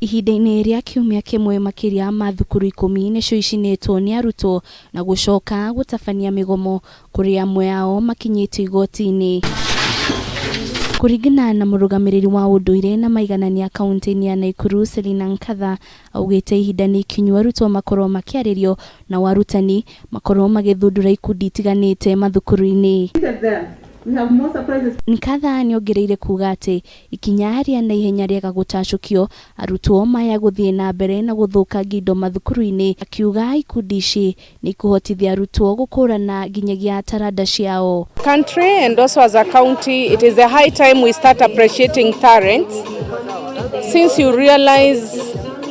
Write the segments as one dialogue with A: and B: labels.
A: Ihinda-inĩ rĩa kiumia kĩmwe makĩria ma thukuru 10 nĩcio icinĩtwo nĩ arutwo na gũcoka gũtabania mĩgomo kũrĩa amwe ao makinyĩtio igoti-inĩ. Kũringana na mũrũgamĩrĩri wa ũndũire na maiganania kaũntĩ-inĩ ya Naikuru Selina Nkatha augĩte ihinda nĩ ikinyu arutwo makorwo makĩarĩrio nao arutani makorwo magĩthundũra ikundi itiganĩte mathukuru-inĩ. Nkatha nĩongereire kuga atĩ ikinya rĩa naihenya rĩaga gũtacũkio arutwo maya gũthiĩ na mbere na gũthũkangia indo mathukuru-inĩ, akiuga ikundi ici nĩ ikũhotithia arutwo gũkũrana nginyagia taranda ciao.
B: Country and also as a county, it is a high time we start appreciating talents, since you realize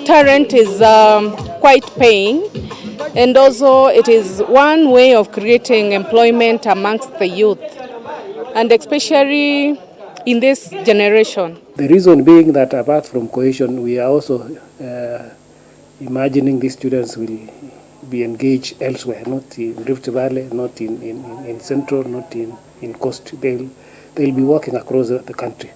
B: talent is quite paying, and also it is one way of creating employment amongst the youth, and especially in this generation.
C: The reason being that apart from cohesion, we are also imagining these students will be engaged elsewhere, not in Rift Valley, not in Central, not in Coast. They'll be working across the country.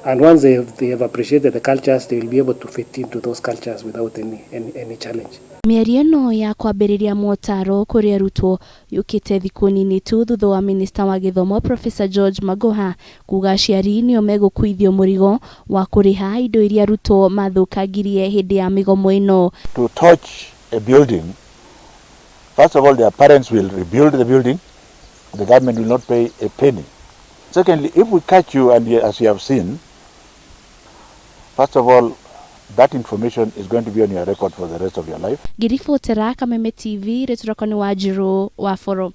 C: And once they have appreciated the cultures, they will be able to fit into those cultures without any challenge.
A: Mĩario ĩno ya kwambĩrĩria motaro kũrĩ arutwo yũkĩte thikũ nini tu thutha wa minista wa gĩthomo Professor George Magoha kuga aciari nĩo megũkuithio mũrigo wa kũrĩha indo iria arutwo mathũkangirie hĩndĩ ya mĩgomo ĩno.
D: To touch a building, first of all, their parents will rebuild the building. The government will not pay a penny. Secondly, if we catch you, and as you have seen, first of all, that information is going to be on your record for the rest of your life.
A: Ngĩribotera Kameme TV, rĩtwa rĩakwa nĩ Wanjirũ wa Boro.